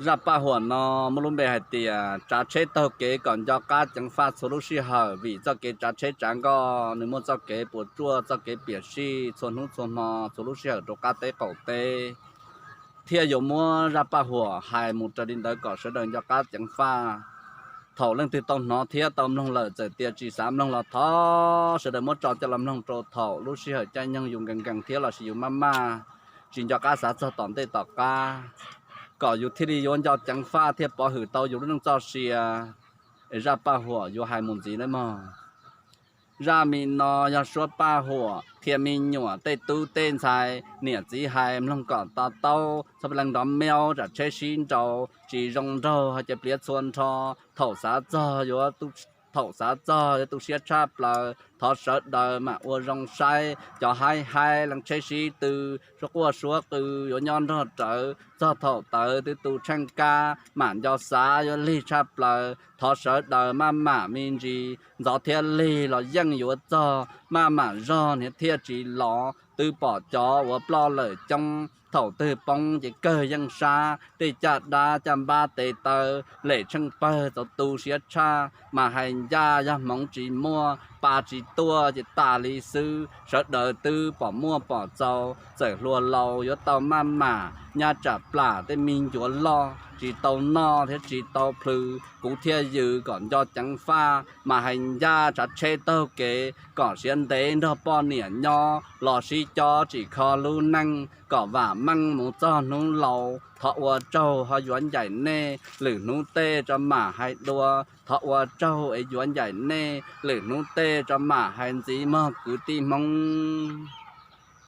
Zaj paj huam no muaj lub npe hais tias tsav tsheb taug kev kom nco qab ceev faj txhua lub sij hawm, vim txoj kev tsav tsheb tsav nkoj nws muaj txoj kev puas tsuaj, txoj kev piam sij txhua hnub txhua hmo txhua lub sij hawm rau qab teb qaum teb, thiaj yuav muab zaj paj huam hais mus raws li ntawd kom sawv daws nco qab ceev faj. Thaum leej twg tau hnov thiab tau mloog lawm, txawm tias tsis xav mloog los thov sawv daws muab tso coj los mloog rau thaum lub sij hawm caij nyoog yus nkees nkees thiab lossis yus maj maj tsis nco qab xav txog tom ntej tom qab, kom yus thiaj li yuav nco ceev faj thiaj pov hwm tau yus lub neej txoj sia. Es zaj paj huam yuav hais mus ntxiv nawb mog. Zaj me no yog suab paj huam qhia me nyuam tej tub tej ntxhais, niam txiv hais mloog kom to taub, txhob pheej nrov miaub, tsam tsheb sib nraus tsis zoo nraug ho ces pliav txhua nrho. Thaum xav txog yuav thaum xav txog yuav tu siab tshaj plaws, thov sawv daws mam ua zoo saib, cov haib haib leej tsheb sib tw, suab quaj suab qw yuav nyob nrog rawv, txog thaum tawv twb tu tsheej kab, mam nco xav yuav lig tshaj plaws, thov sawv daws maj mam me ntsis, ntxov thiab lig los yeej yuav txog, maj mam zog niag thiaj tsis los, twb pom cov uas ploj lawm coob, thaum twg poob ces kawg yeej sab, tej caj dab caj npab tes taw, lem tsheej pawg txaus tu siab tshaj, mas hais ncaj yog hmoov tsis muaj pa tsis tuaj ces tas li xwb, sawv daws twb pom muaj pom txaus, txawm hluas laus yuav tau maj mam, nyaj tsam plam tej me ncuav loj, tsis tau noj thiab tsis tau plhws, kuv thiaj yws kom nco ceev faj, mas hais ncaj tsav tsheb taug kev kom siav ntev nrog poj niam nyob, los sib cob tsim kho lub neej kom vam meej mus txog hnub laus, thov ua tsaug ho yuav ncaim nej, lwm hnub tej tso mam hais dua, thov ua tsaug es yuav ncaim nej, lwm hnub tej tso mam hais ntxiv mog kwv tij Hmoob.